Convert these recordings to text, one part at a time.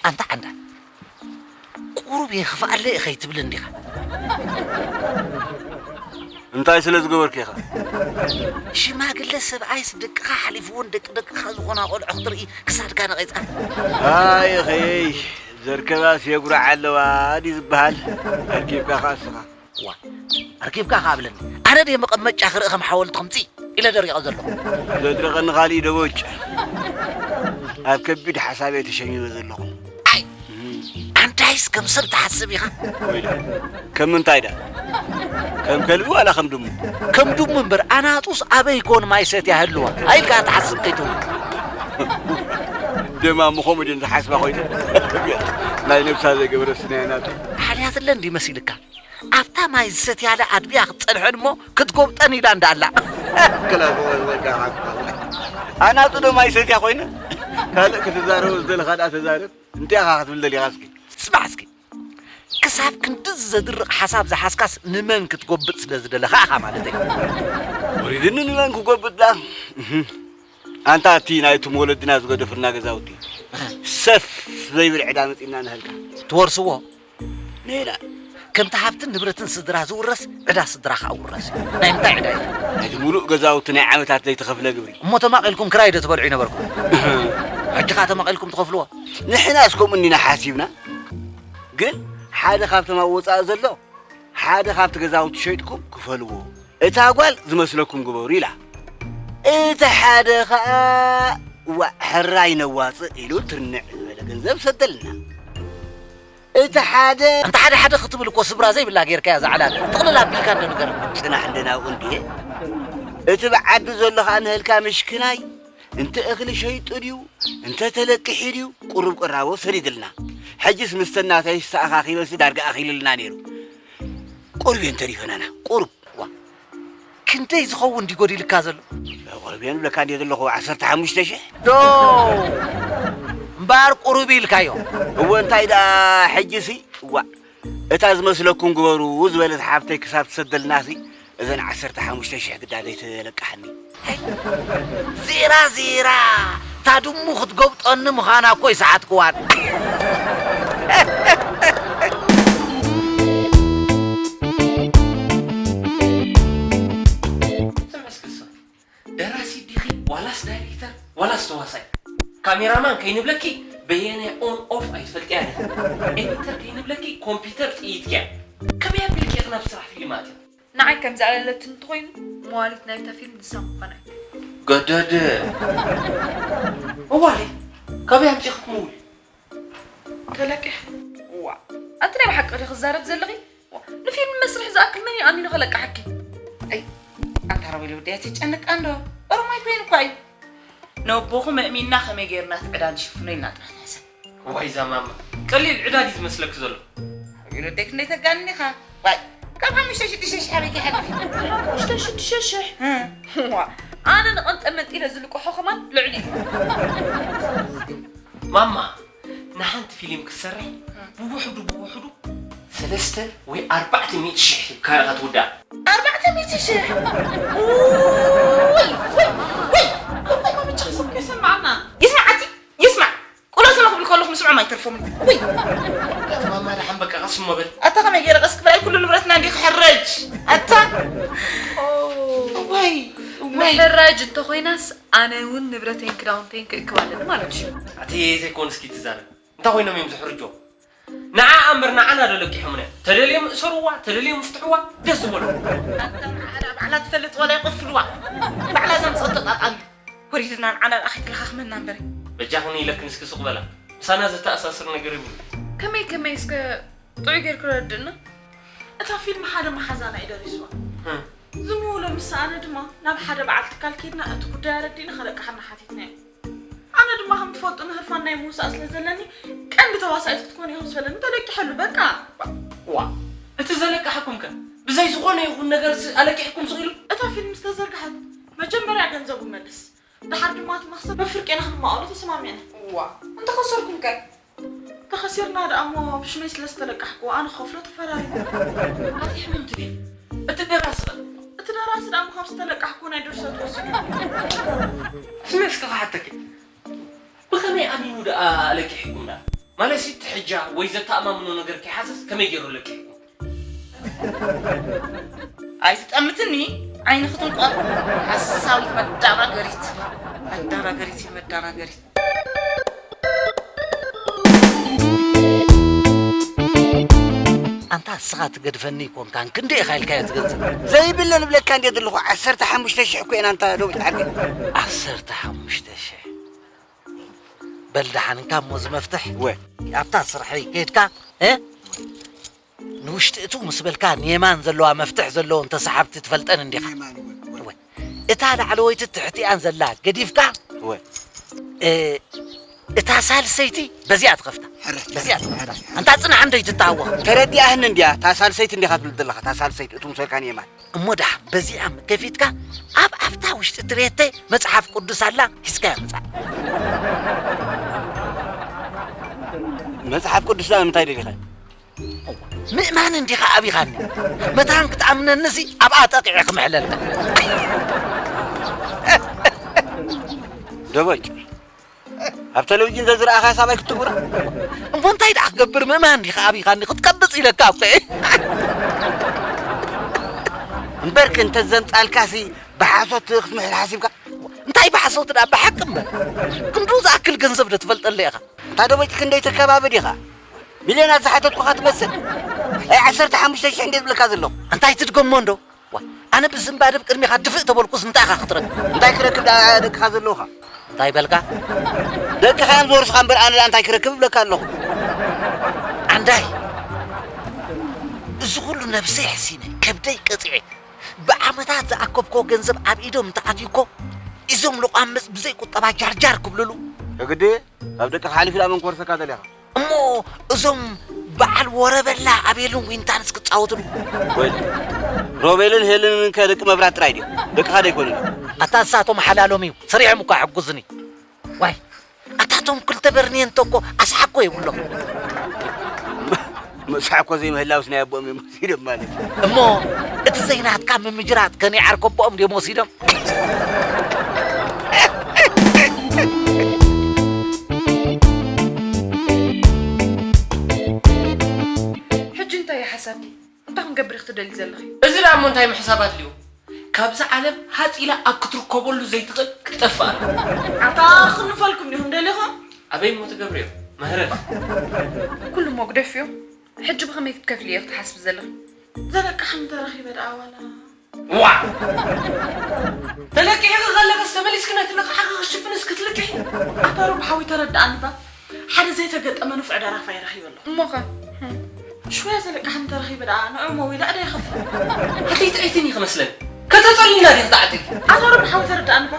ኣንታ ዓንዳ፣ ቁሩብ የኽፍኣለይ ኢኸ ይትብልን ዲኻ? እንታይ ስለ ዝገበርኩ ኢኻ? ሽማግለ ሰብኣይስ ደቅኻ ሓሊፍዎን ደቂ ደቅኻ ዝኾና ቆልዑ ክትርኢ ክሳድካ ነቒጻ። ኣይ እኸየይ፣ ዘርከባስ የጉርዓ ኣለዋ ድዩ ዝበሃል? ኣርኪብካ ኸኣ እስኻ። ዋ፣ ኣርኪብካ ኸኣ ብለኒ። ኣነ ድየ መቐመጫ ክርኢ ከም ሓወልቲ ክምጺእ ኢለ ደሪቐ ዘለኹ። ዘድረቐኒ ካልእ ደቦጭ። ኣብ ከቢድ ሓሳብ እየ ተሸሚመ ዘለኹ። ኣይ፣ ኣንታይስ ከም ሰብ ትሓስብ ኢኻ? ወይዳ፣ ከም ምንታይ ዳ? ከም ከልቢ ዋላ ከም ድሙ? ከም ድሙ እምበር፣ ኣናጡስ ኣበይ ኮን ማይ ሰትያ ህልዋ? ኣይ ኢልካ ትሓስብ ከይትብል። ደማ ምኾም ድን ዝሓስባ ኮይኑ። ናይ ነብሳ ዘይገበረ ስናይ ኣናጡ። ሓልያትለ እንዲ መሲልካ። ኣብታ ማይ ዝሰትያለ ኣድብያ ክትጸንሐን እሞ ክትጎብጠን ኢላ እንዳ ኣላ። ክላ ወይ ወይ ጋር ኣናጡ ዶ ማይ ሰትያ ኮይነ? ካልእ ክትዛረብ ዝደለኻ ዳ ተዛረብ። እንታይ ኢኻ ክትብል ደሊኻ እስኪ? ስማዕ እስኪ። ክሳብ ክንድዚ ዘድርቕ ሓሳብ ዝሓዝካስ ንመን ክትጎብጥ ስለ ዝደለኻ ኢኻ ማለተይ። ወሪድኒ ንመን ክጎብጥ ዳ? እህ። ኣንታ እቲ ናይቶም ወለድና ዝገደፉልና ገዛውቲ ሰፍ ዘይብል ዕዳ መጺና ንህልካ። ትወርስዎ? ሜላ። ከምቲ ሃብትን ንብረትን ስድራ ዝውረስ፣ ዕዳ ስድራ ኸኣ ውረስ እዩ። ናይ ምንታይ ዕዳ እዩ? ናይቲ ሙሉእ ገዛውቲ ናይ ዓመታት ዘይተኸፍለ ግብሪ። እሞ ተማቒልኩም ክራይ ዶ ትበልዑ ይነበርኩም? ሕጂ ኸኣ ተማቒልኩም ትኸፍልዎ? ንሕናስ ከምኡ እንዲና ሓሲብና። ግን ሓደ ካብቶም ኣብ ወጻኢ ዘሎ፣ ሓደ ካብቲ ገዛውቲ ሸይጥኩም ክፈልዎ። እታ ጓል ዝመስለኩም ግበሩ ኢላ። እቲ ሓደ ኸኣ፣ ዋእ፣ ሕራይ ነዋጽእ ኢሉ ትርንዕ ዝበለ ገንዘብ ሰደልና። እቲ ሓደ ኣንታ ሓደ ሓደ ክትብል እኮ ስብራ ዘይብላ ጌርካያ እዛ ዕላል። ጥቕልል ኣቢልካ እንዶ ንገረና። ጽናሕ እንደ ናብኡ እንድየ። እቲ ብዓዱ ዘሎ ኸኣ ንህልካ ምሽክናይ፣ እንተ እኽሊ ሸይጡ ድዩ፣ እንተ ተለቂሑ ድዩ፣ ቁሩብ ቅራቦ ሰዲድልና። ሕጅስ ምስተን ናተይስ ተኣኻኺበንሲ ዳርጋ ኣኺሉልና ነይሩ። ቁሩብ እየን ተሪፈናና፣ ቁሩብ። ዋ፣ ክንደይ ዝኸውን ድዩ ጎዲልካ ዘሎ? ቁሩብ እየን ብለካ እንድየ ዘለኹ፣ ዓሰርተ ሓሙሽተ ሽሕ። ዶ፣ እምበኣር ቁሩብ ኢልካዮ። እወ፣ እንታይ ደኣ ሕጂሲ? ዋ፣ እታ ዝመስለኩም ግበሩ ዝበለት ሓብተይ ክሳብ ትሰደልናሲ፣ እዘን ዓሰርተ ሓሙሽተ ሽሕ ግዳ ዘይተለቃሓኒ። ዜራ፣ ዜራ፣ እታ ድሙ ክትጎብጠኒ ምዃና እኮ ይሰዓትክዋን። ስምዒ እስኪ ንስኺ፣ ደራሲ ዲኺ ዋላስ ዳይሬክተር ዋላስ ተዋሳይ? ካሜራማን ከይንብለኪ በየናይ ኦን ኦፍ ኣይትፈልጥያን ኢኺ። ኤዲተር ከይንብለኪ ኮምፒውተር ጥይትኪ እያ። ከመይ ኣቢልኪ ኢኺ ናብ ስራሕ ፊልም ኣትያ? ንዓይ ከም ዝኣለለትኒ እንተኾይኑ፣ መዋሊት ናይታ ፊልም ንሳ ምዃና እዩ። ገደደ። መዋሊ? ካበይ ኣምጺእኺ ትምውሊ? ተለቂሐ። ዋ፣ ኣንቲ ናይ ብሓቂ ዲኺ ትዛረቢ ዘለኺ? ዋ፣ ንፊልም መስርሒ ዝኣክል መን እዩ ኣሚኑ ከለቅሓኪ? ኣይ፣ ኣንታ ሮቤል ወደይ ኣይትጨንቃ እንዶ። ኦሮማይ ኮይኑ እኳ እዩ። ነቦኹም ኣእሚንና ከመይ ጌርና እቲ ዕዳ ንሽፍኖ ኢልና ጥራሕ ንሕሰብ። ዋይ እዛ ማማ፣ ቀሊል ዕዳ ድዩ ዝመስለኪ ዘሎ? ሮቤል ወደይ ክንደይ ተጋንኒ ኢኻ? ዋይ፣ ካብ ሓሙሽተ ሽዱሽተ ሽሕ ኣበይ ከይሓልፍ እዩ? ሓሙሽተ ሽዱሽተ ሽሕ? እ። ዋ፣ ኣነ ንቐንጠ መንጢለ ዝልቅሖ ከማን ልዕሊ እዩ። ማማ፣ ንሓንቲ ፊልም ክትሰርሕ ብውሕዱ ብውሕዱ ሰለስተ ወይ ኣርባዕተ ሚእቲ ሽሕ ሂብካ ኢኻ ትውዳእ። ኣርባዕተ ሚእቲ ሽሕ? ውይ፣ ውይ፣ ውይ፣ ውይ፣ ውይ፣ ውይ፣ ይስማዓና። ይስማዓቲ፣ ይስማዕ። ቁለቱ ንኽብል ከለኹ ምስምዖም ኣይተርፎምን። ውይ። ኣቲ ማማ ደሓን በቃ ቀስ እሞ በል። ኣታ ከመይ ገይረ ቀስ ክብል? ኣይ ኩሉ ንብረትና እንዲ ክሕረጅ። ኣታ። ወይ፣ ወይ። ምሕራጅ እንተኾይናስ ኣነ እውን ንብረተይን ክዳውንተይን ክእክብ ኣለኒ ማለት እዩ። ኣቲ ዘይኮን እስኪ ትዛረብ። እንታይ ኮይኖም እዮም ዝሕርጆ? ንዓ እምበር ንዓና ዶ ለቂሖምና? ተደልዮም እሰርዋ፣ ተደልዮም ፍትሕዋ፣ ደስ ዝበሎ። ኣታ ንዓ ባዕላ ትፈልጥ ወላ ይቕፍልዋ። ባዕላ ዘምፀኦ ተጣጣሉ። ወሪድና ንዓና ደኣ ከይተለኻኽመና እምበሪ። በጃኽን ኢለክን እስኪ ሱቕ በላ። ምሳና ዘተኣሳስር ነገር የብሉ። ከመይ ከመይ እስከ ጥዑይ ጌርኪ ረድእና። እታ ፊልም ሓደ መሓዛና እዩ ደሪስዋ። እ። ዝምውሎ ምስ ሰኣነ ድማ ናብ ሓደ በዓል ትካል ኬድና እቲ ጉዳይ ኣረዲእና ከለቅሓና ሓቲትናዮ። ኣነ ድማ ከም ትፈልጡ ንህርፋን ናይ ምውሳእ ስለ ዘለኒ ቀንዲ ተዋሳኢት ክትኮኑ ኢኹም ዝበለኒ ተለቂሐሉ በቃ። ዋ፣ እቲ ዘለቅሓኩም ከ ብዘይ ዝኾነ ይኹን ነገር ስ-፣ ኣለቂሕኩም ስቕ ኢሉ? እታ ፊልም ዝተዘርግሐት መጀመርያ ገንዘቡ መልስ፣ ደሓር ድማ እቲ መኽሰብ ብፍርቂ ኢና ክንማቐሎ ተሰማሚዕና። ዋ፣ እንተኸሰርኩም ከ? ተኸሲርና ደኣ እሞ ብሽመይ ስለ ዝተለቃሕኩ ኣነ ክኸፍሎ ተፈራሪሙ። ኣቲ ሕምምቲ ድየ? እቲ ደራሲ ኸ? እቲ ደራሲ ደኣ እሞ ካብ ዝተለቃሕኩ ናይ ድርሰት ወሲዱ። ስመ እስከ ክሓተኪ፣ ብኸመይ ኣሚኑ ደኣ ኣለቂሕኩም ደኣ? ማለትሲ ትሕጃ ወይ ዘተኣማምኖ ነገር ከይሓዘስ ከመይ ገይሩ ለቂሕኩም? ኣይትጠምትኒ፣ ዓይኒ ክትንቆር። ሓሳዊት መዳናገሪት። መዳናገሪት፣ መዳናገሪት። ኣንታ እስኻ ትገድፈኒ ይኮንካን ክንደይ ኢኻ ኢልካዮ ትገንዘብ? ዘይብለን እብለካ እንዴ ዘለኹ፣ ዓሰርተ ሓሙሽተ ሽሕ እኮ እየን ኣንታ ዶብ ዓርከይ። ዓሰርተ ሓሙሽተ ሽሕ? በል ደሓንካ እሞ እዚ መፍትሕ ወ ኣብታ ስርሐይ ከይድካ፣ እ? ንውሽጢ እቱ ምስ በልካ ንየማን ዘለዋ መፍትሕ ዘለዎን ተሳሓብቲ ትፈልጠን እንዲኻ። የማን ይወል፣ ወል። እወ። እታ ላዕለወይቲ ትሕቲኣን ዘላ ገዲፍካ፣ እወ። እ፣ እታ ሳልሰይቲ በዚኣ ትኸፍታ። ሕረ፣ በዚኣ ትኸፍታ። ሕረ፣ ሕረ። ኣንታ ጽናሕ እንዶ ይትተሃወኽ። ተረዲኣህኒ እንድያ፣ እታ ሳልሰይቲ እንዲኻ ትብል ዘለኻ፣ እታ ሳልሰይቲ፣ እቱ ምስ በልካ ንየማን። እሞ ደሓን በዚኣ ከፊትካ ኣብ ኣፍታ ውሽጢ ትሬተ መጽሓፍ ቅዱስ ኣላ፣ ሒዝካያ ምጻእ። መጽሓፍ ቅዱስ ደኣ ንምንታይ ደሊኻ? ምእማን እንዲኻ ኣቢኻኒ። መታን ክትኣምነኒሲ ኣብኣ ጠቂዐ ክምሕለልካ። ደቦጭ፣ ኣብ ቴሌቪዥን ዘዝረኣኻ ሳባይ ክትጉራ? እሞ እንታይ ደኣ ክገብር፣ ምእማን እንዲኻ ኣቢኻኒ፣ ክትቀብጽ ኢለካ እኮ እየ። እምበርክ እንተ ዘምጻልካሲ ብሓሶት ክትምሕል ሓሲብካ? እንታይ ብሓሶት ደኣ፣ ብሓቂ እምበር። ክንዱ ዝኣክል ገንዘብ ዶ ትፈልጠለይ ኢኻ? እንታይ ደቦጭ ክንደይ ተከባቢ ዲኻ? ሚልዮናት ዝሓተትኩኻ ትመስል? ኣይ ዓሰርተ ሓሙሽተ ሽሕ እንዴ ዝብለካ ዘለኹ? እንታይ ትድገሞ እንዶ? ዋ፣ ኣነ ብዝምባድብ ቅድሚኻ ድፍእ ተበልኩስ እንታይ ኢኻ ክትረክብ? እንታይ ክረክብ ደኣ ደቅኻ ዘለዉኻ? እንታይ በልካ? ደቅኻ እዮም ዝወርስኻ እምበር ኣነ ደኣ እንታይ ክረክብ እብለካ ኣለኹ? ኣንዳይ፣ እዚ ኩሉ ነብሰይ ሕሲነ፣ ከብደይ ቀጺዐ፣ ብዓመታት ዝኣከብኮ ገንዘብ ኣብ ኢዶም እንተኣትዩ እኮ፣ እዞም ልቋምጽ ብዘይ ቁጠባ ጃርጃር ክብልሉ። የግዲ፣ ካብ ደቅኻ ሓሊፉ ደኣ መን ክወርሰካ ደሊኻ? እሞ እዞም በዓል ወረበላ ኣቤልን ዊንታንስ ክጻወትሉ? ወይ ሮቤልን ሄልን ከ ደቂ መብራት ጥራይ ድዮም? ደቅኻ ዶ ኣይኮኑን? ኣታ ንሳቶም ሓላሎም እዩ፣ ሰሪሖም እኳ ሕጉዝኒ። ዋይ፣ ኣታቶም ክልተ በርኔንቶ እኮ ኣስሓኮ የብሎም። መስሓኮ ዘይምህላውስ ናይ ኣቦኦም እዮም ወሲዶም ማለት እዩ። እሞ እቲ ዘይናትካ ምምጅራጥ ከ ናይ ዓርከቦኦም ድዮም ወሲዶም? ሕጂ እንታይ እዩ ሓሳብኪ? እንታይ ክንገብር ኢኺ ትደሊ ዘለኺ? እዚ ደኣ እሞ እንታይ ምሕሳብ ኣድልዩ? ካብዚ ዓለም ሃጽ ኢላ ኣብ ክትርከበሉ ዘይትኽእል ክትጠፍእ ኣለዋ። ኣታ ክንፈልኩም ዲኹም ደሊኹም? ኣበይ እሞ ትገብርዮ? መህረፍ። ኩሉ እሞ ግደፍዮ። ሕጂ ብኸመይ ክትከፍልዮ ኢኺ ትሓስቢ ዘለኺ? ዘለቅሓ እንተረኺበ ደኣ ዋላ። ዋ! ተለቂሕኺ ከለኽስ ተመሊስኪ ነቲ ልቕሓኺ ክሽፍንስ ክትልቅሒ? ኣታ ሮብ ሓወይ ተረድኣኒ እባ። ሓደ ዘይተገጠመ ንፉዕ ደራፋይ ረኺበ ኣለኹ። እሞኸ? ሽወያ ዘለቅሓ እንተረኺበ ደኣ ንዑ እሞ ዊላ ዕዳ ይኸፍል። ኣተይ ጥዕይትን እዩ ክመስለኒ። ከተጸልዩና ዲኺ ተዓጢልኪ? ኣታ ሮብ ሓወይ ተረድኣኒ እባ።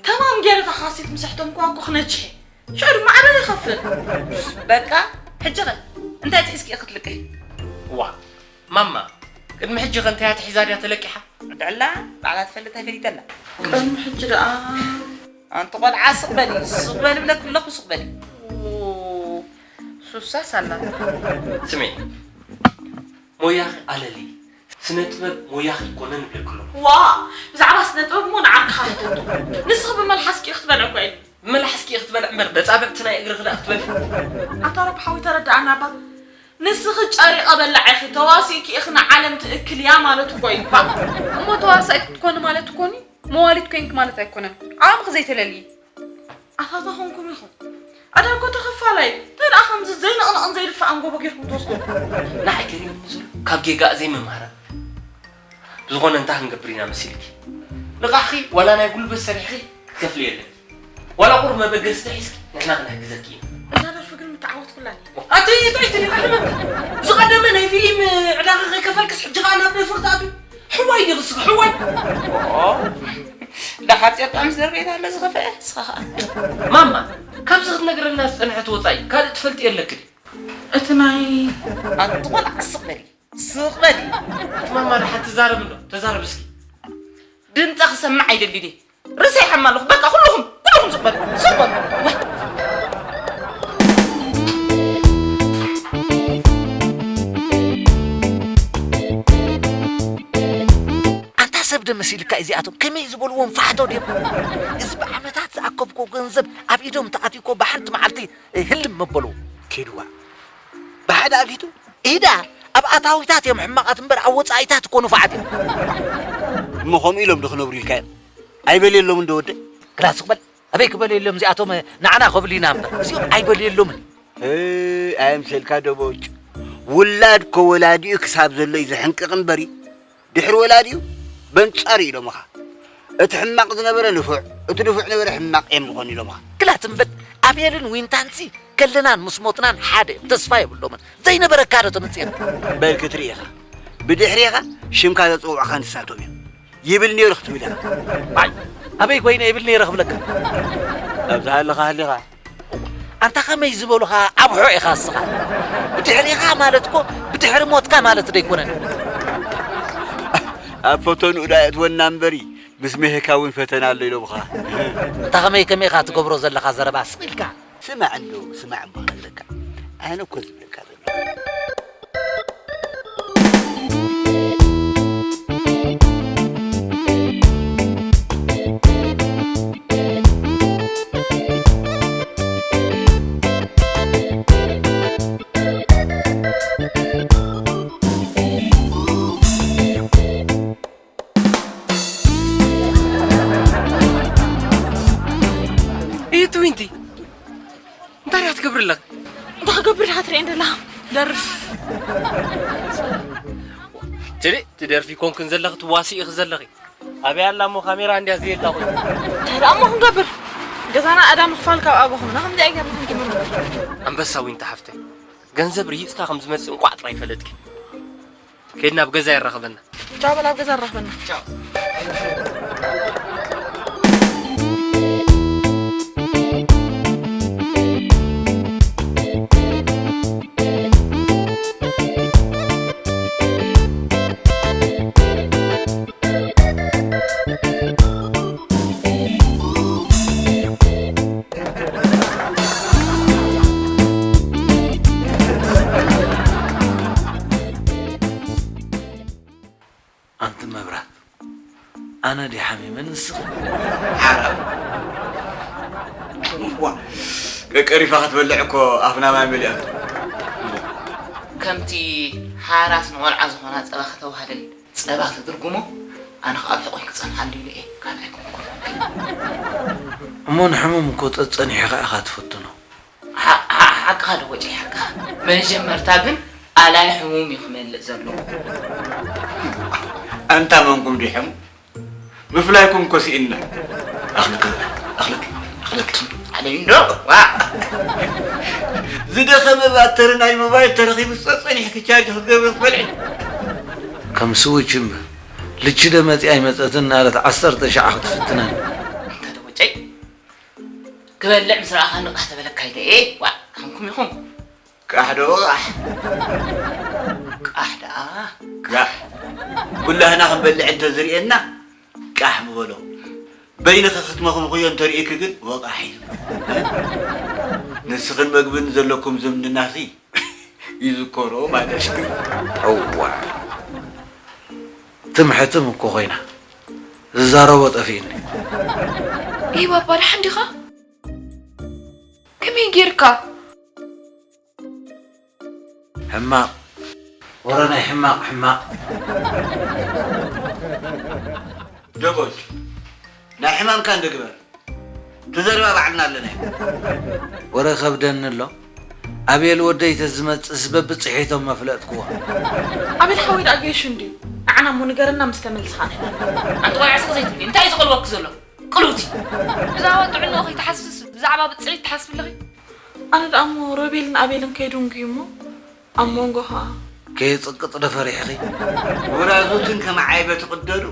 ተማም ገይረ እታ ካሴት ምስ ኣሕተምኩዋ እኮ ክነጅሕ እየ። ሽዑ ድማ ኣበይ ይኸፍል? በቃ፣ ሕጂ ኸ እንታይ ትሒዝኪ ክትልቅሒ? ዋ፣ ማማ፣ ቅድሚ ሕጂ ኸ እንታይ እያ ትሒዛ ድያ ተለቂሓ? ዕድዕላ ባዕላ ትፈልጥ ኣይፈሊጠላ። ቅድሚ ሕጂ ደኣ ኣንቲ ቆልዓ ስቕ በሊ፣ ስቕ በሊ ብለኪ ኣለኹ፣ ስቕ በሊ። ኡ፣ ሱሳስ ኣላ። ስምዒ፣ ሞያኺ ኣለሊ፣ ስነ ጥበብ ሞያኺ ኣይኮነን እብለኪ ኣለኹ። ዋ፣ ብዛዕባ ስነ ጥበብ እሞ ንዓርክኻ ሕተቶ። ንስኺ ብመልሓስኪ ክትበልዒ እኮ ኢልኒ። ብመልሓስኪ ክትበልዒ እምበር በጻብዕቲ ናይ እግርኺ ደኣ ክትበልዒ። ኣታ ረቢ ሓወይ ተረድኣና እባ። ንስኺ ጨሪቐ በላዕ ኢኺ፣ ተዋሲእኪ ኢኺ ንዓለም ትእክልያ ማለት እኮ እዩ እባ። እሞ ተዋሳኢት ክትኮኒ ማለት እኮኒ መዋሊት ኮንኪ ማለት ኣይኮነን። ዓቕምኺ ዘይተለልዪ። ኣታ ተኾንኩም ኢኹም። ዕዳ እኮ ተኸፋላይ። እንታይ ደኣ ከምዚ ዘይንቕንቕን ዘይድፋእን ጎቦ ጌርኩም ትወስዱ? ንዓይ ገሪሙኒ ዘሎ ካብ ጌጋኣ ዘይምምሃራ። ብዝኾነ እንታይ ክንገብር ኢና መሲልኪ? ልቓሕኺ ዋላ ናይ ጉልበት ሰሪሕኺ ክትከፍሊ የለን። ዋላ ቁሩብ መበገሲ ተሒዝኪ ንሕና ክነሕግዘኪ ኢና። እዛ ደርፊ ግን ምተዓወትኩላን እየ። ኣቲ ጥዕይቲ ዲኻ ሕመምቲ? ዝቐደመ ናይ ፊልም ዕዳኺ ከይከፈልክስ ሕጂ ኸኣ ናብ ደርፊ ክትኣትዊ? ሕዋይ ዲኺ እስኺ ሕዋይ? ኦ፣ ደሓር ጨርቃ ምስ ደርበየት ኣሎ ዝኸፍአ፣ ንስኻ ኸኣ። ማማ፣ ካብዚ ክትነግረና ዝጸንሐት ወጻኢ ካልእ ትፈልጥዮ ኣለኪ ድዩ? እቲ ናይ ኣቲ ቆልዓ ስቕ በሊ፣ ስቕ በሊ። ማማ፣ ደሓር ትዛረብ እንዶ፣ ተዛረብ እስኪ። ድምጸ ክሰምዕ ኣይደልን እየ። ርእሰይ ይሓሚ ኣለኹ። በቃ ኩልኹም፣ ኩልኹም ስቕ በሉ፣ ስቕ በሉ። ወይ። ኣንታ ሰብ ዶ መሲልካ እዚኣቶም? ከመይ ዝበልዎም ፋሕቶ ድዮም? እዚ ብዓመታት ዝኣከብኮ ገንዘብ ኣብ ኢዶም ተኣትዩ እኮ ብሓንቲ መዓልቲ ህልም መበልዎ። ከ ሂድዋ። ብሓደ ኣፊቱ ኢዳ ኣብ ኣታዊታት እዮም ሕማቓት እምበር ኣብ ወጻኢታት እኮ ንፉዓት እዮም። እሞ ከምኡ ኢሎም ዶ ክነብሩ ኢልካ እዮም? ኣይበልየሎም እንዶ ወደይ። ክላስ ክበል ኣበይ ክበልየሎም እዚኣቶም ንዓና ከብሉ ኢና እምበር እዚኦም ኣይበልየሎምን። እ፣ ኣየምሰልካ ደቦጭ። ውላድ እኮ ወላዲኡ ክሳብ ዘሎ እዩ ዝሕንቅቕ እምበሪ ድሕሪ ወላዲኡ በንጻሩ ኢሎምኻ። እቲ ሕማቕ ዝነበረ ንፉዕ፣ እቲ ንፉዕ ነበረ ሕማቕ እዮም ዝኾኑ ኢሎምኻ። ክላት እምበር ኣቤልን ዊንታንሲ ከለናን ምስ ሞትናን ሓደ እዮም። ተስፋ የብሎምን። ዘይነበረካ ዶ ተመጽኤ? በል ክትርኢ ኢኻ። ብድሕሬኻ ሽምካ ዘጽውዑኻ ንሳቶም እዮም። ይብል ነይሩ ክትብል ኢኻ። ኣይ፣ ኣበይ ኮይነ ይብል ነይረ ክብለካ? ኣብዛ ሃለኻ ሃሊኻ። ኣንታ ከመይ ዝበሉኻ ኣብሖ ኢኻ እስኻ? ብድሕሪኻ ማለት እኮ ብድሕሪ ሞትካ ማለት ዶ ኣይኮነን? ኣብ ፈተንኡ ዳ የእትወና እምበሪ፣ ምስ ሜህካ እውን ፈተና ኣሎ ኢሎምኻ። ኣንታ ከመይ ከመይ ኢኻ ትገብሮ ዘለኻ ዘረባ ስቕ ኢልካ? ስማዕ እንዶ፣ ስማዕ እሞ ክነግረካ። ኣነ እኮ ዝብለካ ዘለኹ። እዩ ትዊንቲ። እንታይ ደኣ ትገብሪ ኣለኺ? እንታይ ክገብር ደኣ ትርእየኒ ዘለኻ? ደርፍ። ትሪ፣ ትደርፊ ኮንክን ዘለኺ፣ ትዋስኢ ኢኺ ዘለኺ። ኣበይ ኣላ እሞ ካሜራ እንድያ ዘየላ ኮይኑ። እንታይ ደኣ እሞ ክንገብር? ገዛና ዕዳ ምኽፋል ካብ ኣበኹምና ከምዚ ኣይገርም ክንጅምር ነበር። ኣንበሳ ዊንታ ሓፍተይ፣ ገንዘብ ርሂጽካ ከም ዝመጽእ እንቋዕ ጥራይ ፈለጥኪ። ከይድና ኣብ ገዛ የራኽበና። ቻው በል፣ ኣብ ገዛ የራኽበና። ቻው። ኣንቲ መብራት፣ ኣነ ድየ ሓሚመ ንስኺ? ሓራም። ዋ፣ ቀቀሪፋ ክትበልዕ እኮ ኣፍና ማይ መሊኣቶ። ከምቲ ሓራስ ንቖልዓ ዝኾና ጸባ ከተዋህለል ጸባ ትድርጉሞ፣ ኣነ ኸኣ ኣብ ሕቖይ ክጸንሓሉ ኢለ እየ፣ ካልእ ኣይኮንኩን። እሞ ንሕሙም እኮ ጸጸኒሕኻ ኢኻ ትፍትኖ። ሓ-፣ ሓ-፣ ሓቅኻ ዶ ወጨይ፣ ሓቅኻ። መጀመርታ ግን ኣላይ ሕሙም እዩ ክመልእ ዘለዎ። ኣንታ መንኩም ድዩ ሕሙም? ምፍላይኩም እኮ ስኢንና። ኣኽልክ፣ ኣኽልክ፣ ኣኽልክ። ኣለ እንዶ፣ ዋ። ዝደኸመ ባተሪ ናይ ሞባይል ተረኺቡ ጸጸኒሕኪ ቻርጅ ክትገብሪ ክትበልዒ። ከም ስዊች እምበር፣ ልችደ መጺኣ ኣይመጸትን እናለት ዓሰርተ ሻዕ ክትፍትነን። ኣንታ ዶ ወጨይ፣ ክበልዕ ምስ ረኣኻ ንቓሕ ተበለካ ኢለ እየ። ዋ፣ ከምኩም ኢኹም። ቃሕ ዶ ቃሕ? ቃሕ ደኣ። ቃሕ። ኩላህና ክንበልዕ እንተዝርእየና ቃሕ ምበሎ። በይንኺ ክትመኽምኽዮ እንተርእይኪ ግን ወቃሕ እዩ። ንስኽን መግብን ዘለኩም ዝምድናሲ ይዝከሮ ማለት እዩ። እዋ። ትም ሕትም እኮ ኮይና። ዝዛረቦ ጠፊእኒ። ይህ ባባ ደሓን ዲኻ? ከመይ ጌርካ? ሕማቕ። ወረ ናይ ሕማቕ፣ ሕማቕ። ደጎጅ። ናይ ሕማምካ እንዶ ግበር። እቲ ዘረባ ባዕልና ኣለና። ወረ ከብደኒ ኣሎ። ኣቤል ወደይ ተዝመጽእስ በብጽሒቶም መፍለጥክዎ። ኣቤል ሓወይ ደኣ ገይሹ እንድዩ። ንዓና እሞ ንገረና ምስ ተመልስኻ ንሕና። ኣንቲ ቆልዓ ስቕ ዘይትብሊ፣ እንታይ እዩ ዝቐልወኪ ዘሎ? ቅልውቲ። ብዛዕባ ጥዕንኡ ከይትሓስብስ ብዛዕባ ብጽሒት ትሓስቢ ኣለኺ? ኣነ ደኣ እሞ ሮቤልን ኣቤልን ከይድንጉዩ እሞ ኣብ መንጎ ኸኣ። ከየጽቅጥ ዶ ፈሪሕኺ? ውራዙትን ከም ዓይበ ትቕደዱ።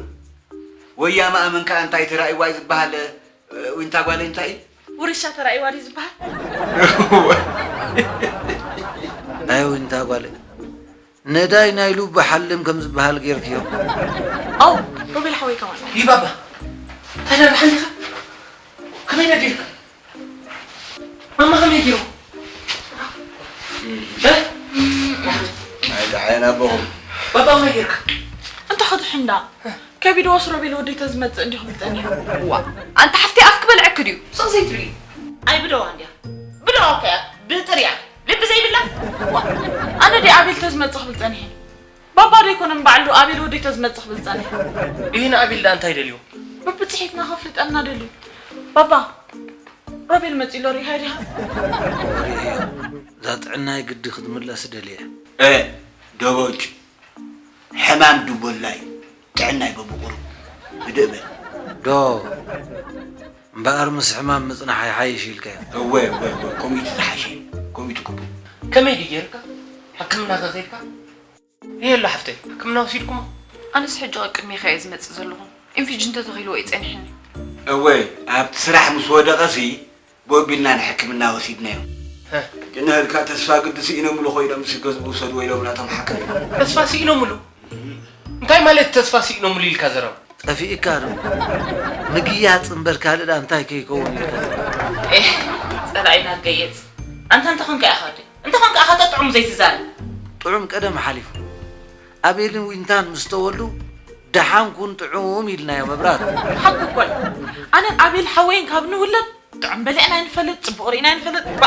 ወያ ማእመን ከኣ እንታይ ተራእይዋ እዩ ዝበሃል? እ፣ ዊንታ ጓለይ እንታይ እዩ? ውርሻ ተራእይዋ ድዩ ዝበሃል? ናይ ዊንታ ጓል ነዳይ ናይ ሉባ ሓልም ከም ዝበሃል ጌርክዮ። ኣው፣ ሮቤል ሓወይ ከማን። ይህ ባባ፣ ታዲያ ደሓን ዲኻ? ከመይ ነዲርካ? ማማ ከመይ ጌሩ? እ? ናይ ደሓን ኣቦኹም። ባባ ከመይ ጌርካ? እንተ ኸድሕንዳ፣ ከቢድዎስ ሮቤል ወደይ ተዝመጽእ እንዲኹም ትጸኒሑ። ዋ፣ ኣንታ ሓፍተይ ኣፍኪ በልዐኪ ድዩ? ስቕ ዘይትብሊ። ኣይ ብደዋ እንድያ። ብደዋ እኮ እያ፣ ብጥርያ። ልቢ ዘይብላ። ዋ፣ ኣነ ድየ ኣቤል ተዝመጽእ ክብል ጸኒሐ? ባባ ዶ ኣይኮነን ባዕሉ ኣቤል ወደይ ተዝመጽእ ክብል ጸኒሐ? ይህን ኣቤል ደኣ እንታይ ደልዩ? ብብጽሒትና ከፍልጠና ደልዩ። ባባ፣ ሮቤል መጺኡ ኣሎ ሪኢኻ ዲኻ? ሪኤዮ። እዛ ጥዕናይ ግዲ ክትምለስ ደልየ። እ፣ ዶቦጭ፣ ሕማም ድቦላ እዩ። ጥዕናይ በብቑሩብ። ህድእ በል። ዶ፣ እምበኣር ምስ ሕማም ምጽናሕ ይሓይሽ ኢልካዮ? እወ፣ እወ፣ እወ፣ ከምኡ እዩ ዝሓሸ። ከምኡ እዩ ትግቡ። ከመይ ድዩ ጌርካ? ሕክምና ከ ኸይድካ? የለ ሓፍተይ፣ ሕክምና ወሲድኩሞ? ኣነስ ሕጂ ቅድሜኻ እየ ዝመጽእ ዘለኹ። ኢንፊጅን ተተኺልዎ እዩ ጸኒሕኒ። እወ፣ ኣብቲ ስራሕ ምስ ወደቐሲ፣ ብኡ ኣቢልና ንሕክምና ወሲድናዮ። ሀ። ግን ንህልካ ተስፋ ግዲ ስኢኖምሉ ኮይኖም፣ ምስ ገዝኡ ውሰድዎ ኢሎም ናቶም ሓካይም። ተስፋ ስኢኖምሉ? እንታይ ማለት ተስፋ ስኢኖምሉ ኢልካ ዘረባ? ጠፊእካ ዶ? ምግያጽ እምበር ካልእ ደኣ እንታይ ከይከውን ኢልካ? ኤህ፣ ጸላኢና ገየጽ። ኣንታ እንተኾንካ ኢኻ ወደይ። እንተኾንካ ኢኻ ጥዑም ዘይትዛረብ። ጥዑም ቀደም ሓሊፉ። ኣቤልን ዊንታን ምስ ተወልዱ ደሓን ኩን ጥዑም ኢልናዮ መብራት። ሓቁ እኮ እዩ። ኣነን ኣቤል ሓወይን ካብ ንውለድ ጥዑም በሊዕና ኣይንፈልጥ፣ ጽቡቕ ርኢና ኣይንፈልጥ። ባ፣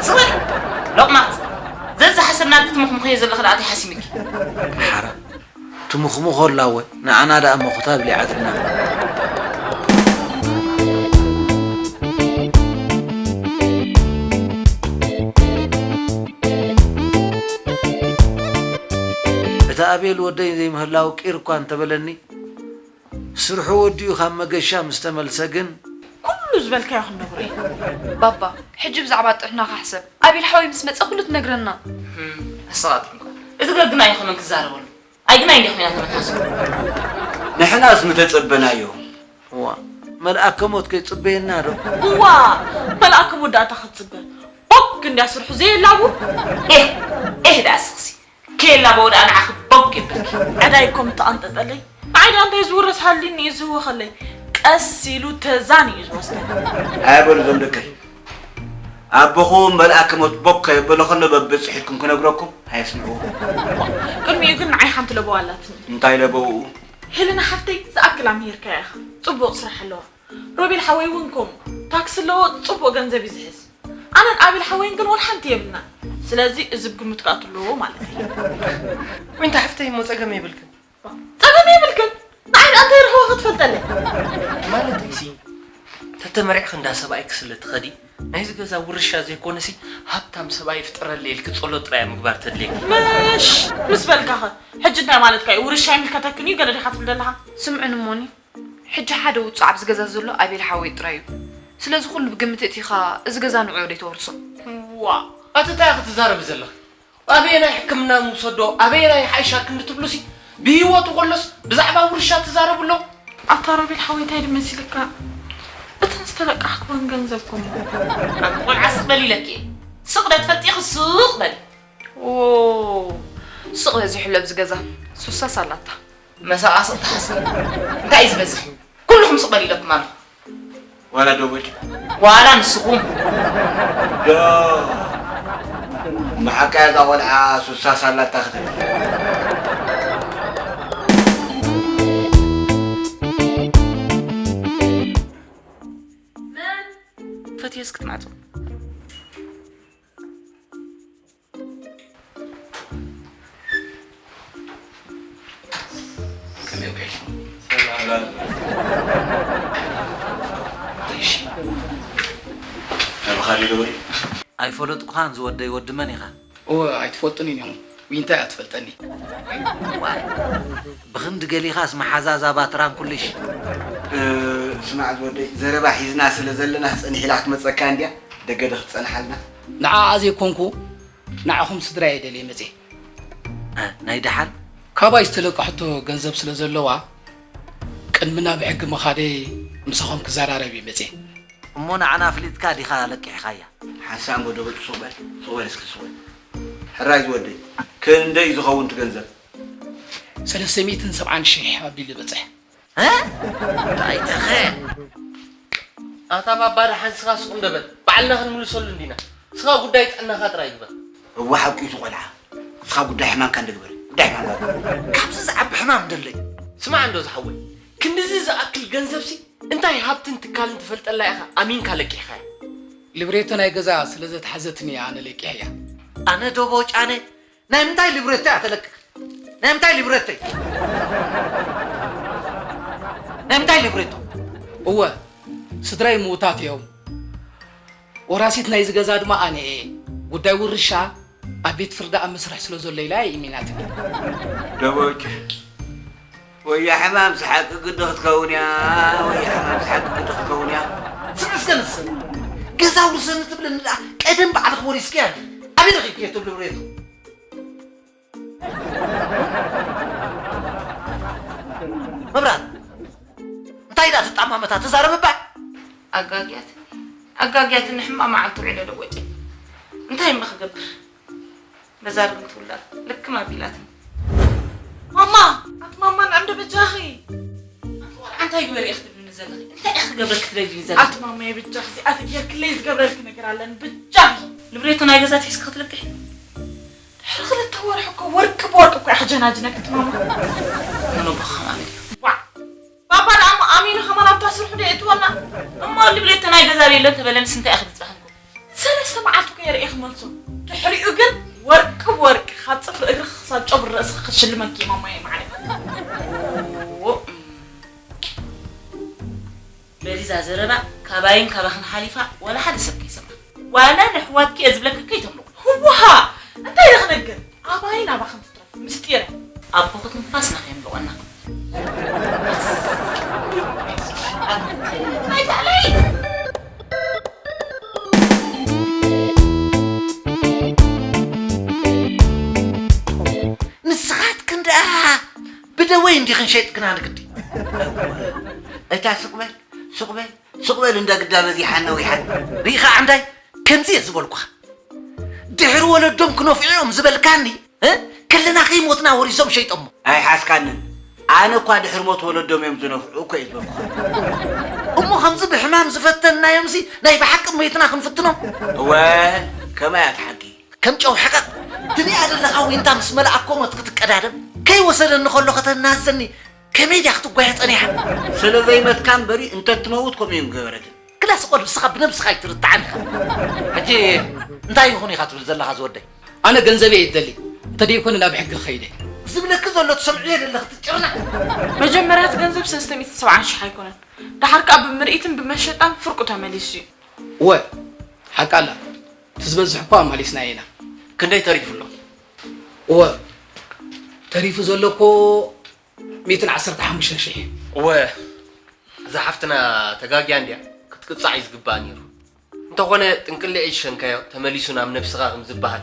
ስቕ በል። ሎቕማጽ። ዘዝሓሰብና ክትምኽምኽዮ ዘለኺ ደኣ እንታይ ሓሲምኪ? ሓራ። ትምኽምኾ ኣላ እወ፣ ንዓና ደኣ መኹታ ብሊዓትና። እቲ ኣቤል ወደይ ዘይምህላው ቂር እኳ እንተበለኒ፣ ስርሑ ወዲኡ ካብ መገሻ ምስ ተመልሰ ግን፣ ኩሉ ዝበልካዮ ክንነግሮ ኢና። ባባ፣ ሕጂ ብዛዕባ ጥዕናኻ ሕሰብ። ኣቤል ሓወይ ምስ መጸ ኩሉ ትነግረና። ህም፣ ኣሰቓጥዕምካ። እዚ ገግና ኣይኮነን ክዛረበሉ። ኣይ ግናይ እንዲያ ኮይና ተመልሓሱ። ንሕናስ ምተጸበናዮ። እዋ፣ መልኣከ ሞት ከይጽበየና ዶ? እዋ፣ መልኣከ ሞት ደኣ እንታይ ክትጽበ? ቦክ እንድያ ስርሑ ዘየላቡ። ኤህ፣ ኤህ ደኣ ስኽሲ። ከየላበወ ደኣ ንዓኺ ቦክ የብልኪ። ዕዳይ እኮ ምተቐንጠጠለይ። ንዓይ ደኣ እንታይ ዝውረስ ሃልዩኒ እዩ ዝህወኸለይ። ቀስ ኢሉ ተዛን እዩ ዝወስደኒ። ኣያ በሉ እዞም ደቀይ። ኣቦኹም መልኣከ ሞት ቦክ ከየበሎ ከሎ በብጽሒትኩም ክነግረኩም ኣየስምዕዎ። ቅድሚኡ ግን ንዓይ ሓንቲ ለበዋ ኣላትኒ። እንታይ ለበውኡ? ሄለና ሓፍተይ ዝኣክል ኣምሂርካያ ኢኻ። ጽቡቕ ስራሕ ኣለዋ። ሮቤል ሓወይ እውን ከምኡ። ታክሲ ኣለዎ፣ ጽቡቕ ገንዘብ እዩ ዝሕዝ። ኣነን ኣቤል ሓወይን ግን ወላ ሓንቲ የብልና። ስለዚ እዚ ብግምት ክኣቱ ኣለዎ ማለት እዩ። ዊንታ ሓፍተይ እሞ ጸገም የብልክን። ጸገም የብልክን። ንዓይ ደኣ እንታይ ረኽበ ክትፈልጠለይ? ማለተይሲ፣ ተተመሪዕኺ እንዳ ሰብኣይኪ ስለ ትኸዲ፣ ናይዚ ገዛ ውርሻ ዘይኮነሲ፣ ሃብታም ሰብኣይ ይፍጠረለይ ኢልኪ ጸሎት ጥራይ እያ ምግባር ተድልየኪ። ምሽ፣ ምስ በልካኸ፣ ሕጂ እንታይ ማለትካ እዩ? ውርሻ ይምልከተክን እዩ ገለ ዲኻ ትብል ዘለኻ? ስምዕኒ እሞኒ፣ ሕጂ ሓደ ውጹዕ ኣብዚ ገዛ ዘሎ ኣቤል ሓወይ ጥራይ እዩ። ስለዚ ኩሉ ብግምት እቲኻ፣ እዚ ገዛ ንዕኡ ደይ ተወርሶ? ዋእ! ኣቲ እንታይ ኢኺ ትዛረቢ ዘለኺ? ኣበየናይ ሕክምና ንውሰዶ፣ ኣበየናይ ይሓይሻ ክንዲ ትብሉሲ፣ ብህይወቱ ከሎስ ብዛዕባ ውርሻ ትዛረቡ ኣለኹ? ኣታ ሮቤል ሓወይ እንታይ ድዩ መሲልካ? እተን ዝተለቃሕክወን ገንዘብ ኮሞ። ኣንቲ ቆልዓ ስቕ በሊ ኢለኪ እየ። ስቕ ዶ ትፈልጢ ኢኺ ስቕ በሊ። ዎ፣ ስቕ በዚሑ ኣሎ ኣብዚ ገዛ። ሱሳስ ኣላታ። መሳቓስቕ ትሓስቢ። እንታይ እዩ ዝበዝሕ? ኩልኹም ስቕ በሉ ኢለኩም ኣለኹ። ዋላ ዶ ወዲ? ዋላ ንስኹም። ዶ መሓቃ እዛ ቆልዓ ሱሳ ሳላታ ክትብል። መን? ፈትየስ ክትማዕጾ። ከመይ ውዒልኩም? ሰላም። እሺ። ናብኻ ዶ ወይ? ኣይፈለጥኩኻን ዝወደይ፣ ወዲ መን ኢኻ? እወ፣ ኣይትፈልጡን ኢኹም። ዊንታ እያ ትፈልጠኒ። ዋይ፣ ብኽንዲ ገሊኻስ መሓዛ እዛ ባትራን ኩልሽ። እ፣ ስማዕ ዝወደይ፣ ዘረባ ሒዝና ስለ ዘለና ጸኒሕ ኢላ ክትመጸካ እንድያ፣ ደገ ዶ ክትጸንሓልና? ንዓኣ ዘይኮንኩ፣ ንዓኹም ስድራ እየ ደልየ መጽየ። እ፣ ናይ ደሓን? ካባይ ዝተለቀሐቶ ገንዘብ ስለ ዘለዋ፣ ቅድሚ ናብ ሕጊ ምኻደይ ምሳኹም ክዘራረብ እየ መጽየ። እሞ ንዓና ኣፍሊጥካ ዲኻ ለቂሕኻያ? ሓንሳእ እሞ ዶ በል፣ ሱቕ በል፣ ሱቕ በል እስኪ፣ ሱቕ በል። ሕራይ ዝወደይ፣ ክንደይ እዩ ዝኸውን እቲ ገንዘብ? ሰለስተ ሚእትን ሰብዓን ሽሕ ኣቢሉ በጽሐ። እ? እንታይ ተኸ? ኣታ ባባ ደሓን ስኻ ስቕ እንዶ በል። ባዕልና ክንምልሰሉ እንዲና። ስኻ ጉዳይ ጥዕናኻ ጥራይ ግበር። እወ ሓቁ እዩ እቲ ቆልዓ። ንስኻ ጉዳይ ሕማምካ እንዶ ግበር። ጉዳይ ሕማምካ ግበር። ካብዚ ዝዓቢ ሕማም ደሎ እዩ። ስማዕ እንዶ ዝሓወይ፣ ክንድዚ ዝኣክል ገንዘብሲ እንታይ ሃብትን ትካልን ትፈልጠላ ኢኻ ኣሚንካ ለቂሕኻያ? ሊብሬቶ ናይ ገዛ ስለ ዘትሓዘትኒ እየ ኣነ ለቂሐያ። ኣነ ዶቦ ጫነ ናይ ምንታይ ሊብሬቶ እያ ተለቅቕ? ናይ ምንታይ ሊብሬቶ እዩ? ናይ ምንታይ ሊብሬቶ? እወ፣ ስድራይ ምዉታት እዮም። ወራሲት ናይዚ ገዛ ድማ ኣነ እየ። ጉዳይ ውርሻ ኣብ ቤት ፍርዲ ኣብ መስርሕ ስለ ዘሎ ኢላ እያ ኢሚናትኒ። ደቦጭ፣ ወያ ሕማም ስሓቂ ግዲ ክትከውን እያ። ወያ ሕማም ስሓቂ ግዲ ክትከውን እያ። ስምዒ እስከ ንስን ገዛ ውርሰኒ ትብለኒ ደኣ ቀደም ባዕልኺ ወሪስክያ። ኣበይ ረኺብክዮ ትብሊ ብሬቱ? መብራት፣ እንታይ ደኣ ትጣማመታ? ተዛረብ እባ። ኣጋግያትኒ፣ ኣጋግያትኒ፣ ሕማቕ መዓልቲ ውዒለ ደቦጨ። እንታይ እሞ ክገብር? በዛ ርግምቲ ውላድ ልክም ኣቢላትኒ። ማማ! ኣቲ ማማ፣ ንዕንዶ በጃኺ! ኣቲ ቆልዓ፣ እንታይ ግበሪ ኢኺ ትብልኒ ዘለኺ? እንታይ ኢኺ ክገብረልኪ ትደልይኒ ዘለኺ? ኣቲ ማማ፣ በጃኺ፣ እዚኣተን ጌርክለይ ዝገብረልኪ ነገር ኣለኒ፣ በጃኺ! ንብሬቶ ናይ ገዛ ትሒዝኪ ክትልቅሒ? ድሕሪ ክልተ ወርሒ እኮ ወርቂ ብወርቂ እኮ እየ ክጀናጅነኪ፣ ኣቲ ማማ። ምኑ ብኸማን እዩ? ዋዕ! ባባ ደኣ እሞ ኣሚኑ ከማን ኣብታ ስርሑ ዶ የእትወና? እሞ ንብሬቶ ናይ ገዛ ዶ የለን ተበለንስ እንታይ ኢኺ ትጽሕንኩ? ሰለስተ መዓልቲ እኮ እየ ርእየ ክመልሶ። ድሕሪኡ ግን ወርቂ ብወርቂ ካብ ጽፍሪ እግርኺ ክሳብ ጨጉሪ ርእስኺ ክሽልመኪ እየ ማማየ ማዕረ። ዎ፣ እም። በሊ እዛ ዘረባ ካባይን ካባኽን ሓሊፋ ዋላ ሓደ ሰብ ከይሰምዓ። ዋላ ንሕዋትኪ እየ ዝብለኪ ከይተምልቑ። ህወሃ! እንታይ ኢለ ክነግር? ኣባይን ኣባኽን ትትረፍ ምስጢረ። ኣቦኺ ትንፋስና ከየምልቖና። ንስኻትክን ደኣ ብደወይ እንዲኽን ሸይጥክና ንግዲ። እታ ስቕ በል፣ ስቕ በል፣ ስቕ በል እንዳ ግዳ በዚሓን ነዊሓን። ርኢኻ ዓንዳይ፣ ከምዚ እየ ዝበልኩኻ። ድሕሪ ወለዶም ክነፍዑ እዮም ዝበልካኒ፣ እ? ከለና ከይሞትና ወሪሶም ሸይጦሞ። ኣይሓስካንን። ኣነ እኳ ድሕሪ ሞት ወለዶም እዮም ዝነፍዑ እኮ እየ ዝበልኩኻ። እሞ ከምዚ ብሕማም ዝፈተንናዮምሲ ናይ ብሓቂ ሞይትና ክንፍትኖም? እወ፣ ከመይ እያ እቲ ሓቂ? ከም ጨው ሕቐቕ ትሪኣ ዘለኻ ዊንታ ምስ መልኣኮ ሞት ክትቀዳደም ከይወሰደኒ ከሎ ከተናዘኒ ከመይ ድያ ክትጓየ ጸኒሓ? ስለ ዘይመትካ እምበሪ እንተትመውት ከምኡ እዩ ምገበረትን። ክላስ ቆል ንስኻ ብነብስኻ ኣይትርትዓን ኢኻ። ሕጂ እንታይ ይኹን ኢኻ ትብል ዘለኻ ዝወደይ? ኣነ ገንዘበይ እየ ዝደሊ፣ እንተደይኮነ ናብ ሕጊ ክኸይደ። ዝብለኪ ዘሎ ትሰምዕዮ ዘለኺ ትጭርና። መጀመርያ እቲ ገንዘብ ሰለስተ ሚእትን ሰብዓን ሽሕ ኣይኮነን። ደሓር ከኣ ብምርኢትን ብመሸጣን ፍርቁ ተመሊሱ እዩ። እወ፣ ሓቂ ኣላ። እቲ ዝበዝሕ እኳ ኣማሊስናዮ ኢና። ክንደይ ተሪፉ ኣሎ? እወ፣ ተሪፉ ዘሎ እኮ ሚእትን ዓሰርተ ሓሙሽተ ሽሕ። እወ፣ እዛ ሓፍትና ተጋግያ እንድያ፣ ክትቅጻዕ እዩ ዝግባኣ ነይሩ። እንተኾነ ጥንቅሊዕ ዝሸንካዮ ተመሊሱ ናብ ነብስኻ ከም ዝበሃል፣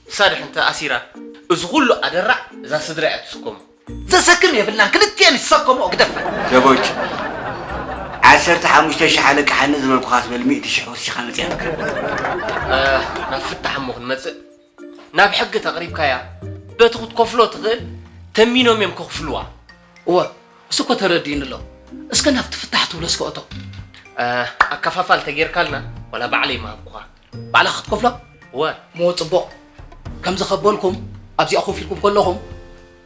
ንሳ ድሕን ተኣሲራ፣ እዚ ኩሉ ኣደራዕ እዛ ስድራ እያ ትስከሞ። ዘሰክም የብልናን፣ ክልቲኤን ይሰከምኦ ግደፈን። ደቦጭ፣ ዓሰርተ ሓሙሽተ ሽሕ ኣለቅሓኒ ዝበልኩኻስ በል ሚእቲ ሽሕ ወሲኻ መጺኣትካ። እ፣ ናብ ፍታሕ እሞ ክንመጽእ፣ ናብ ሕጊ ተቕሪብካያ በቲ ክትከፍሎ ትኽእል ተሚኖም እዮም ከኽፍልዋ። እወ፣ እሱ እኮ ተረዲኡኒ ኣሎ። እስከ ናብቲ ፍታሕ ትብሎ እስከ እቶ። እ፣ ኣከፋፋል ተጌርካልና ዋላ ባዕለይ ምሃብኩኻ። ባዕልኻ ክትከፍሎ? እወ። እሞ ጽቡቕ። ከምዚ ከበልኩም ኣብዚኣ ኮፍ ኢልኩም ከለኹም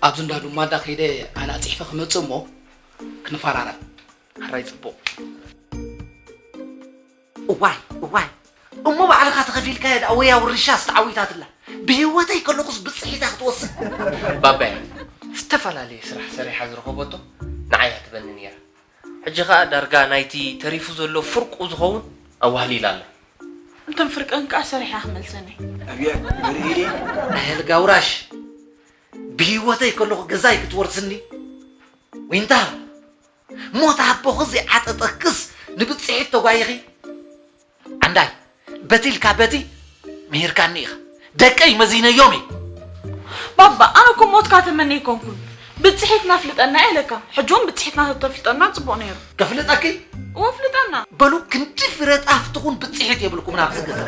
ኣብዚ እንዳ ዱማዳ ከይደ ኣነ ኣጽሒፈ ክመጽእ እሞ ክንፈራረም። ሕራይ ጽቡቕ። እዋይ፣ እዋይ። እሞ ባዕልኻ ተኸፊልካዮ ደኣ ወያ ውርሻስ ተዓዊታትላ። ብህይወተይ ከለኹስ ብጽሒታ ክትወስድ። ባባየ፣ ዝተፈላለየ ስራሕ ሰሪሓ ዝረኸበቶ ንዓይ እያ ትበኒ ነይራ። ሕጂ ኸኣ ዳርጋ ናይቲ ተሪፉ ዘሎ ፍርቁ ዝኸውን ኣዋህሊላ ኣላ። እንተን ፍርቀን ከኣ ሰሪሓ ክመልሰን እየ። ኣብየ፣ ንርኢ። ኣየልጋ ውራሽ፣ ብህይወተይ ከለኹ ገዛይ ክትወርስኒ? ዊንታ፣ ሞት ኣቦኺ ዘይዓጠጠክስ ንብጽሒት ተጓይኺ? ዓንዳይ፣ በቲ ኢልካ በቲ ምሂርካኒ ኢኻ። ደቀይ መዚነዮም እየ። ባባ፣ ኣነ እኮ ሞትካ ተመነ ኣይኮንኩን። ብጽሒትና ፍልጠና እየ ኢለካ። ሕጂ እውን ብጽሒትና ተተፍልጠና ጽቡቕ ነይሩ። ከፍልጠኪ? እወ፣ ፍልጠና። በሉ፣ ክንዲ ፍረ ጣፍ ትኹን ብጽሒት የብልኩምን ኣብዚ ገዛ።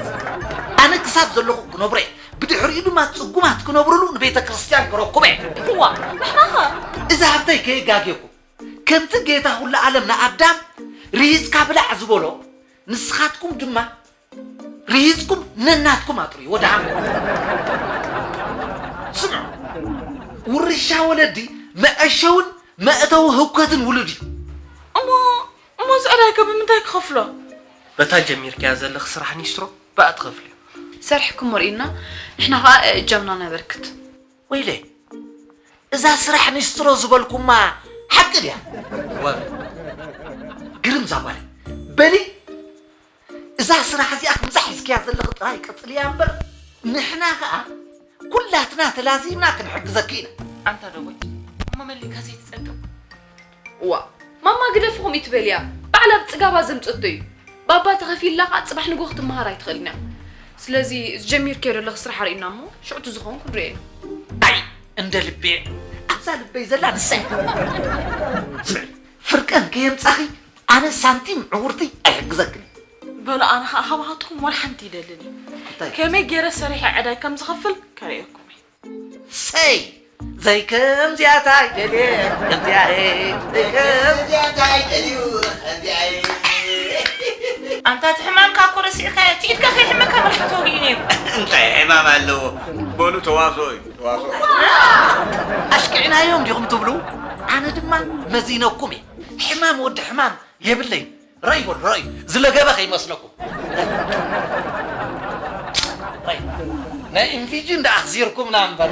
ኣነ ክሳብ ዘለኹ ክነብሮ እየ። ብድሕሪኡ ድማ ጽጉማት ክነብሩሉ ንቤተ ክርስቲያን ክረኩበ እየ። እዋ፣ ንሕና ኸ? እዛ ሃብተይ ከየጋግየኩም። ከምቲ ጌታ ኩሉ ዓለም ንኣዳም ርሂጽካ ብላዕ ዝበሎ፣ ንስኻትኩም ድማ ርሂጽኩም ነናትኩም ኣጥርዩ። ወደ ሃም ስምዑ፣ ውርሻ ወለዲ መዐሸውን መእተዊ ህውከትን ውሉድ እዩ። እሞ፣ እሞ እዚ ዕዳይ ከ ብምንታይ ክኸፍሎ? በታ ጀሚርካያ ዘለኺ ስራሕ ኒስትሮ ብኣ ትኸፍልዮ። ሰርሕኩም ርኢና፣ ንሕና ኸዓ እጃምና ነበርክት። ወይለ፣ እዛ ስራሕ ኒስትሮ ዝበልኩማ ሓቂ ድያ? ወ-፣ ግርም ዛጓለይ። በሊ፣ እዛ ስራሕ እዚኣ ከምዛ ሒዝክያ ዘለኺ ጥራይ ቀጽልያ እምበር፣ ንሕና ኸኣ ኩላትና ተላዚብና ክንሕግዘኪ ኢና። ኣንታ ደጎይ፣ እሞ መሊካ ዘይትጸግም? እዋ፣ ማማ ግደፍኹም ይትበልያ። ባዕላ ብጽጋባ ዘምጽእቶ እዩ። ባባ ተኸፊልላ ኸኣ ጽባሕ ንግሆ ክትመሃር ኣይትኽእልን እያ። ስለዚ፣ ዝጀሚርክዮ ዘለኺ ስራሕ ኣርእዩና እሞ፣ ሽዑ እቲ ዝኸውን ክንርእዮ ኢና። ኣይ፣ እንደ ልቤ፣ ኣብዛ ልበይ ዘላ ንሳ እያ። ስምዒ፣ ፍርቀን ከየምጻኺ፣ ኣነ ሳንቲም ዕውርቲ ኣይሕግዘክን። በሉ፣ ኣነ ኸኣ ካባኻትኩም ወላ ሓንቲ ይደልን እዩ። እንታይ? ከመይ ገይረ ሰሪሐ ዕዳይ ከም ዝኸፍል ከርእየኩም እየ። ሰይ! ዘይከምዚኣታ ይደልየ፣ ከምዚኣ እየ፣ ዘይከምዚኣታ ይደልዩ፣ ከምዚኣ እየ። ኣንታ እቲ ሕማምካ እኮ ረሲዕካዮ፣ እቲ ኢድካ ከይሕመካ መርፌ ተወጊኡ ነይሩ። እንታይ ሕማም ኣለዎ? በሉ ተዋስኦ እዩ፣ ተዋስኦ። ኣሽኪዕናዮም ዲኹም ትብሉ? ኣነ ድማ መዚነኩም እየ። ሕማም ወዲ ሕማም የብለይ። ራይ በል፣ ራይ ዝለገበ ከይመስለኩም። ራይ፣ ናይ ኢንፊጂ እንዳ ኣኽዚርኩምና እምበር።